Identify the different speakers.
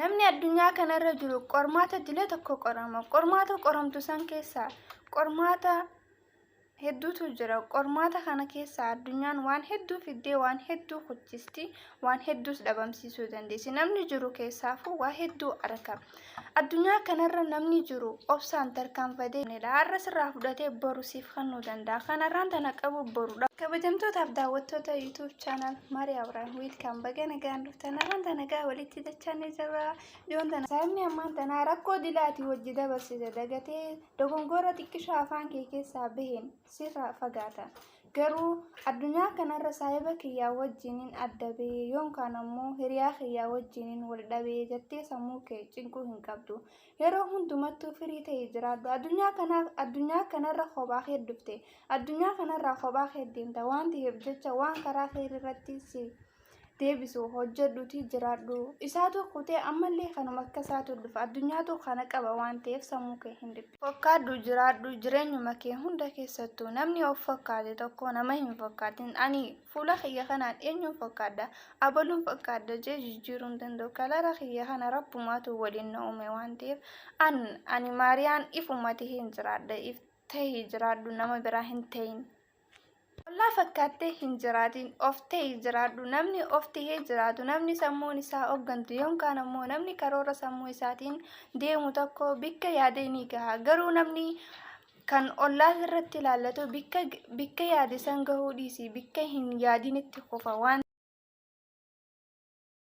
Speaker 1: Namni addunyaa kanarra jiru qormaata dila tokko qorama. Qormaata qoramtu san keessaa qormaata hedduutu jira. Qormaata kana keessaa addunyaan waan hedduu fiddee waan hedduu kuchisti, waan hedduus dhabamsiisuu dandeessi. Namni jiru keessaafuu waa hedduu arga. Addunyaa kanarra namni jiru obsaan tarkaanfatee har'a sirraa fudhatee boru siif kennuu danda'a. Kanarraan tana qabu borudha. Kabajamtootaaf daawwattoota YouTube channel Maariyaa Abiraam welcome, baga nagaan dhuftan. Har'aan tana gaa walitti dachaanii jirra. Dhiyoon tana saayimni ammaan tanaa rakkoo dilaati hojii dabarsite dagatee dogongora xiqqishaa afaan kee keessaa baheen sirraa fagaata. Garuu addunyaa kanarra saahiba kiyyaa wajjiniin adda bahee yookaan ammoo hiriyaa kiyyaa wajjiniin wal dhabee jettee sammuu kee cinquu hin qabdu. Yeroo hundumattuu firii ta'e jiraadhu. Addunyaa kanaaf addunyaa kanarra kophaa kee dhufte. Addunyaa kanarraa kophaa kee deemta waan ta'eef jecha waan karaa kee irratti si deebisu hojjedhuutii jiraadhu. Isaatu kutee ammallee kanuma akka isaatu dhufa. Addunyaatu kana qaba waan ta'eef sammuu kee hin dhiphisin. Fakkaadhu jiraadhu jireenyuma kee hunda keessattuu. Namni of fakkaate tokko nama hin fakkaatin. Ani fuula kiyya kanaan eenyuun fakkaadha, abaluun fakkaadha jee jijjiiruu hin danda'u. Kalara kiyya kana rabbumaatu waliin na uume waan ta'eef ani Maariyaan ifuma taheen jiraadha. If tahi jiraadhu, nama biraa hin ta'in. Ollaa fakkaattee hin jiraatin, of ta'i jiraadhu. Namni of tahee jiraatu, namni sammuun isaa hooggantu yookaan ammoo namni karoora sammuu isaatiin deemu tokko bikka yaadee ni gaha. Garuu namni kan ollaa irratti ilaallatu bikka yaade san gahuu dhiisi bikka hin yaadinitti kufa waan.